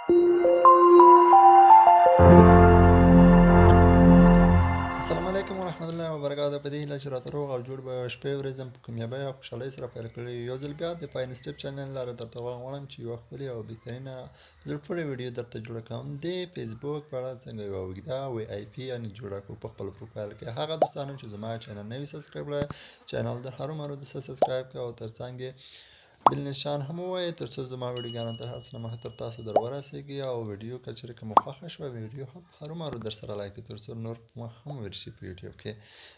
السلام علیکم ورحمت الله وبرکاته. په دې هیله چې راته روغ او جوړ به شپې ورځ هم په کامیابۍ او خوشحالۍ سره پیل کړی. یو ځل بیا د پاین سټیپ چینل لاره درته غواړم چې یوه ښکلې او بهترینه زړه پورې ویډیو درته جوړه کړم د فیسبوک په اړه، څنګه یوه اوږده وي آی پي یعنې جوړه کړو په خپل پروفایل کې. هغه دوستانو چې زما چینل نوی سبسکرایب کړی، چینل د هرو مرو د سبسکرایب کړه او ترڅنګ یې بل نشان هم ووایئ، تر څو زما ویډیوګانې تر هر څه نه مخکې تر تاسو در ورسېږي. او ویډیو که چېرې که مو خوښه شوه، ویډیو هم هرومرو در سره لایک کړئ، تر څو نور هم ورشي په یوټیوب کې.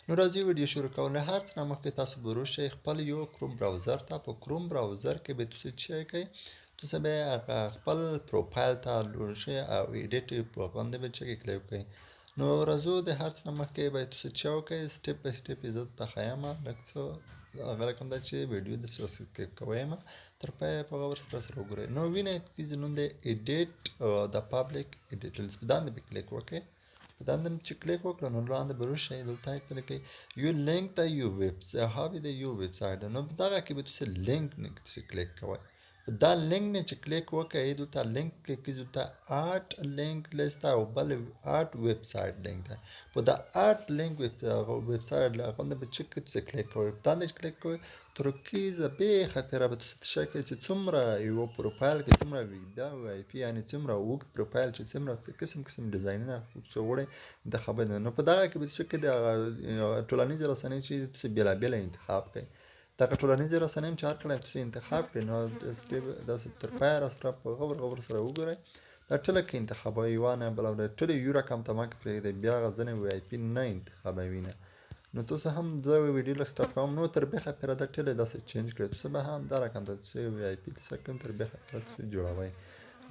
نو راځي ویډیو شروع کوو. له هر څه نه مخکې تاسو به شئ خپل یو کروم براوزر ته. په کروم براوزر کې به تاسو څه کوئ؟ تاسو به هغه خپل پروفایل ته لوړ شئ او ایډیټ په باندې به چې کلیک کړئ. نو راځو، د هر څه نه مخکې به تاسو څه وکړئ؟ سټیپ بای سټیپ یې زه درته ښایم. لږ څه هغه رقم ده چې ویډیو در سره سکیپ کوم، تر پایه په غور سره سره وګورئ. نو وینئ چې نوم دی ایډیټ د پبلک ډیټیلز، په داندې به کلیک وکړئ. په داندې چې کلیک وکړو، نو لاندې به راشئ، دلته لیکي یو لینک ته یو ویب هابي د یو ویب سایټ. نو په دغه کې به تاسو لینک نه کلیک کوئ. دا لینک نه چې کلیک وکړئ، دلته لینک کلیک کړئ، دلته آرټ لینک لیست او بل آرټ ویب سایټ لینک ده. په دا آرټ لینک ویب سایټ غونډه به چې تاسو کلیک کوئ، دا نه کلیک کوئ، ترکیز به خپره به تاسو ته کوي چې څومره یو پروفایل کې څومره ویډیو وي پی، یعنی څومره اوږد پروفایل چې څومره قسم قسم ډیزاینونه څه وړي انتخاب. نو په دغه کې به تاسو کې د ټولنیزې رسنۍ چې تاسو بېلابېل انتخاب کړئ، دغه ټولنیزې رسنۍ هم چې هر کله تاسو انتخاب کړئ، نو داسې تر پایه را سره په غور غور سره وګورئ. دا ټوله کې انتخابوي، یوه نه بله ټوله یو رقم ته مه پرېږدئ، بیا هغه ځینې وي آی پي نه انتخابوي نه. نو تاسو هم زه ویډیو لږ سټاپ کوم، نو تر بېخه پرې دا ټوله داسې چینج کړئ. تاسو به هم دا رقم ته تاسو وي آی پي تاسو کوم تر بېخه پرې تاسو جوړوئ.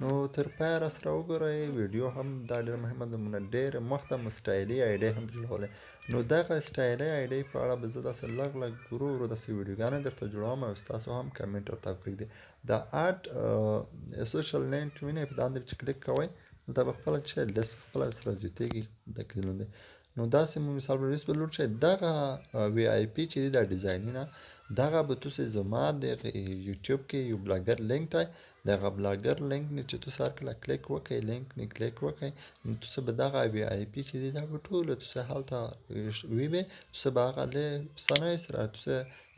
نو تر پایه را سره وګورئ ویډیو هم، دا ډېره مهمه ده. مونږ ډېر مخته مو سټایلي ایډي هم جوړولې، نو دغه سټایلي ایډي په اړه به زه داسې لږ لږ ورو ورو داسې ویډیوګانې درته جوړوم او ستاسو هم کمنټ ورته پرېږدئ. د آرټ سوشل لینک وینئ، په داندې چې کلیک کوئ، دلته به خپله چې لیست خپله سره زیاتېږي. دا نو داسې مو مثال به لوړ شئ، دغه وي آی پي چې دی، دا ډیزاینونه دغه به تاسو زما د یوټیوب کې یو بلاګر لینک دی، دغه بلاګر لینک نه چې تاسو هر کله کلیک وکړئ، لینک نه کلیک وکړئ، نو تاسو به دغه وي آی پي چې دی، دا به ټول تاسو هلته وي، به تاسو به هغه له اسانۍ سره تاسو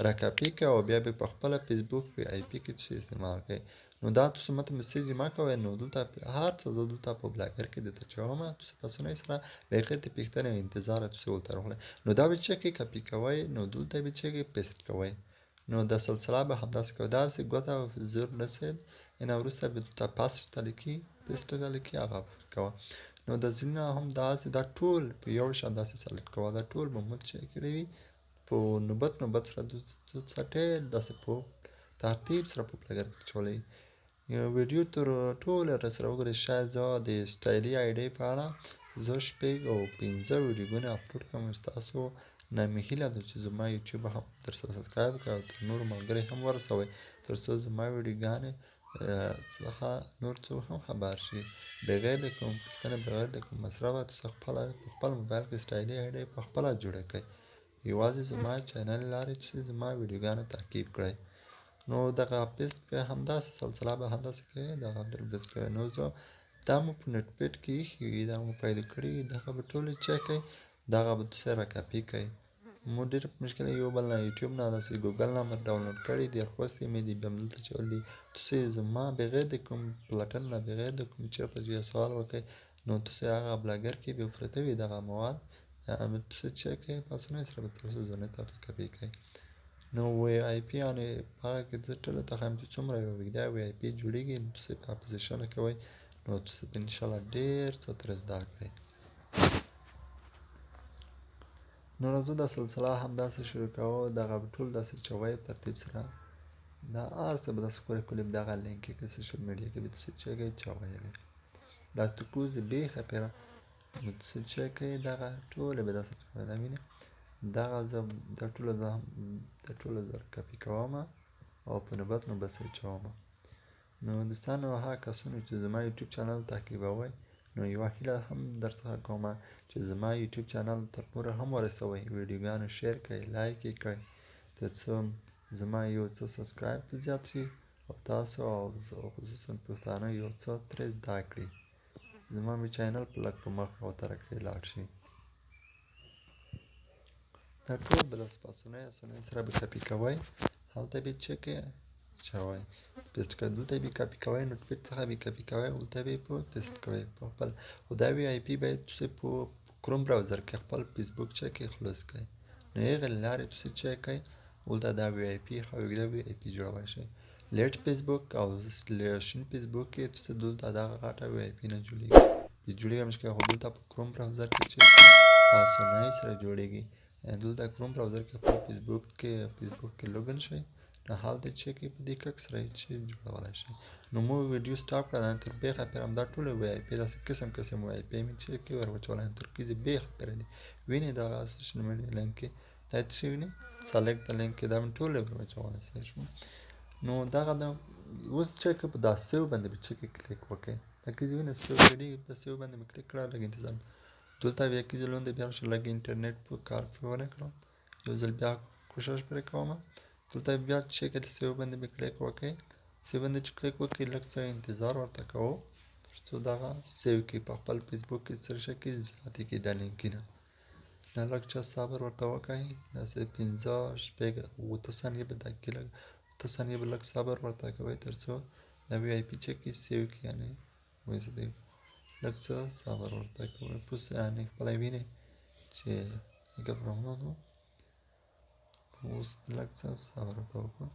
راکاپي کړئ او بیا به په خپله فیسبوک وي آی پي کې تاسو استعمال کړئ. نو دا تاسو ماته مسیج مه کوئ. نو دلته هر څه زه دلته په بلاګر کې درته چوم، تاسو په اسانۍ سره بغیر د پوښتنې او انتظار تاسو ورته راغلی. نو دا به چې کاپي کوئ، نو دلته به چې پیسټ کوئ، نو دا سلسله به همداسې کوئ. داسې ګوته زور نسید ان وروسته به دلته پاس ته لیکي، پیسټ ته لیکي، هغه کوه. نو د ځینې هم داسې دا ټول په یو شان داسې سلیکټ کوه. دا ټول به مو چې کړی وي، په نوبت نوبت سره ټول داسې په ترتیب سره په بلاګر کې چولئ. یو ویډیو تر ټوله را سره وګورئ. شاید زه د سټایلي ایډي په اړه زه شپږ او پنځه ویډیوګانې اپلوډ کړم. ستاسو نه مې هیله ده چې زما یوټیوب هم در سره سبسکرایب کړئ او تر نورو ملګري هم ورسوئ، تر څو زما ویډیوګانې څخه نور څوک هم خبر شي. بغیر د کوم پوښتنې، بغیر د کوم مصرفه تاسو خپله په خپل موبایل کې سټایلي ایډي په خپله جوړه کړئ، یوازې زما چینل لارې چې زما ویډیوګانې تعقیب کړئ. نو دغه پیسټ به همداسې سلسله به همداسې کوي، دغه ډېر بیسټ کوي. نو زه دا مو په نوټ پیډ کې ایښي وي، دا مو پیدا کړي، دغه به ټولې چک کړئ، دغه به تاسو راکاپي کړئ. مو ډېر په مشکل یو بل نه یوټیوب نه داسې ګوګل نه مې ډاونلوډ کړي دي، خوستې مې دي، بیا مې دلته چولي دي. تاسو زما بغیر د کوم پلټن نه، بغیر د کوم چېرته چې سوال وکړئ، نو تاسو هغه بلاګر کې به پرته وي دغه مواد، تاسو چک کړئ، په اسانۍ سره به تاسو ځانې ته کاپي کړئ. نو وی آی پي یعنې په هغه کې زه ټولو ته ښایم چې څومره یو اوږده وی آی پي جوړېږي، نو تاسو په اپوزیشن کوئ، نو تاسو به انشاءالله ډېر څه ترې زده کړئ. نو راځو دا سلسله همداسې شروع کوو. دغه ټول داسې چوئ ترتیب سره، دا هر څه به داسې ښکلي ښکلي دغه لینک کې سوشل میډیا کې به تاسو چې کوئ چوئ وي. دا تکوز بیخه پیره نو تاسو چې کوئ دغه ټول به داسې چوئ. دا وینئ، دغه زه دا ټوله زه هم دا ټوله زه کاپي کوم او په نوبت نوبت سره چوم. نو دوستانو، هغه کسانو چې زما یوټیوب چینل تعقیبوئ، نو یوه هیله هم در څخه کوم چې زما یوټیوب چینل تر نورو هم ورسوئ، ویډیوګانو شیر کړئ، لایک یې کړئ، تر څو زما یو څه سبسکرایب زیات شي. او تاسو او خصوصا پښتانه یو څه ترې زده کړي، زما می چینل په لږ په مخ او ترقۍ لاړ شي. دا ټول به داسې په اسانۍ اسانۍ سره به کاپي کوئ، هلته به چې کې چوئ پیسټ کوئ، دلته به کاپي کوئ، نوټ پډ څخه به کاپي کوئ، هلته به په پیسټ کوئ په خپل. خو دا وي آی پي باید تاسو په کروم براوزر کې خپل فیسبوک چې کې خلاص کړئ، نو هغې لارې تاسو چې کوئ هلته دا وي آی پي ښه اوږده وي آی پي جوړولی شئ. لیټ فیسبوک او شین فیسبوک کې تاسو دلته دغه غټه وي آی پي نه جوړېږي، جوړېږي مشکل، خو دلته په کروم براوزر کې چې په اسانۍ سره جوړېږي. دلته کروم براوزر کې خپل فیسبوک کې لوګن شئ، نو هلته چې کې په دې کک سره چې جوړولی شئ. نو مو ویډیو سټاپ کړه، تر بېخه پرې همدا ټوله وي آی پي داسې قسم قسم وي آی پي مې چې کې ور وچولی، تر کیزې بېخه پرې دي وینې دغه سوشل میډیا لینک کې دا څه وینې سلیکټ د لینک کې دا مې ټوله ور وچولی شي. نو دغه د اوس چې کې په دا سیو باندې به چې کې کلیک وکړئ، دا کیزې وینې سیو کړي، دا سیو باندې مې کلیک کړه، لږ انتظار دلته بیا کیزې لوندې بیا شو، لږ انټرنیټ په کار پرې ونه کړم، یو ځل بیا کوشش پرې کوم. دلته بیا چې کې سیو باندې به کلیک وکړئ، سیو باندې چې کلیک وکړئ لږ څه انتظار ورته کوو تر څو دغه سیو کې په خپل فیسبوک کې څه شي کې زیاتې کړي دا لینکونه. نو لږ څه صبر ورته وکړئ، داسې 5 6 8 ثانیې به دا کې لږ 8 ثانیې به لږ صبر ورته کوئ تر څو دا وي آی پي چې کې سیو کړي، یعنې وایي دی لږ څه صبر ورته کوئ، پوس یعنې خپله وینئ چې ګپ روان و. اوس لږ څه صبر ورته وکړو.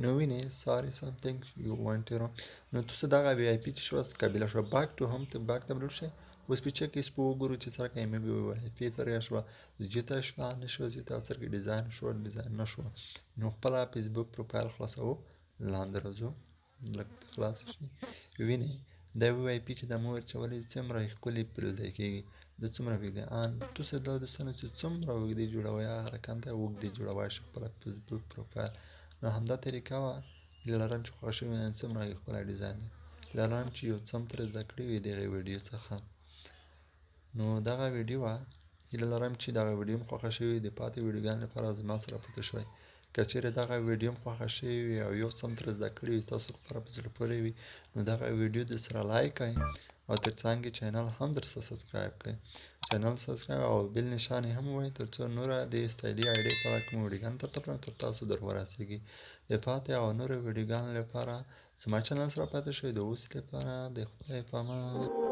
نو وینئ ساري something you want to know. نو تاسو دغه وي آی پي چې شوه قبیله شوه، باک ټو هم ته باک ته ولاړ شئ. اوس په چې کې سپو وګورو چې څرنګه یې وي آی پي څرنګه شوه، زیاته شوه نه شوه زیاته، څرنګه ډیزاین شوه ډیزاین نه شوه. نو خپله فیسبوک پروفایل خلاصوو، لاندې راځو لږ خلاص شي. وینئ دا وي آی پي چې دا مو ورچولې څومره ښکلې پرې کېږي، دا څومره اوږدې ان تاسو دا دوستانو چې څومره اوږدې جوړوئ هغه رقم ته اوږدې جوړوی شئ خپله فیسبوک پروفایل. نو همدا طریقه وه، هیله لرم چې خوښ شوي وي، څومره ښکلی ډیزاین دی، هیله لرم چې یو څه هم ترې زده کړي وي دغې ویډیو څخه. نو دغه ویډیو وه، هیله لرم چې دغه ویډیو هم خوښه شوې وي. د پاتې ویډیوګانو لپاره زما سره پاتې شوئ. که چېرې دغه ویډیو هم خوښه شوې وي او یو څه هم ترې زده کړي وي تاسو لپاره په زړه پورې وي، نو دغه ویډیو در سره لایک کړئ او تر څنګ یې چینل هم در سره سبسکرایب کړئ. چینل سبسکرایب او بل نشان یې هم ووایئ تر څو نوره د سټایلي آیډې په اړه کومه ویډیوګانې درته پرېږدم تر تاسو در ورسېږي. د پاتې او نورو ویډیوګانو لپاره زما چینل سره پاتې شئ. د اوس لپاره د خدای په امان.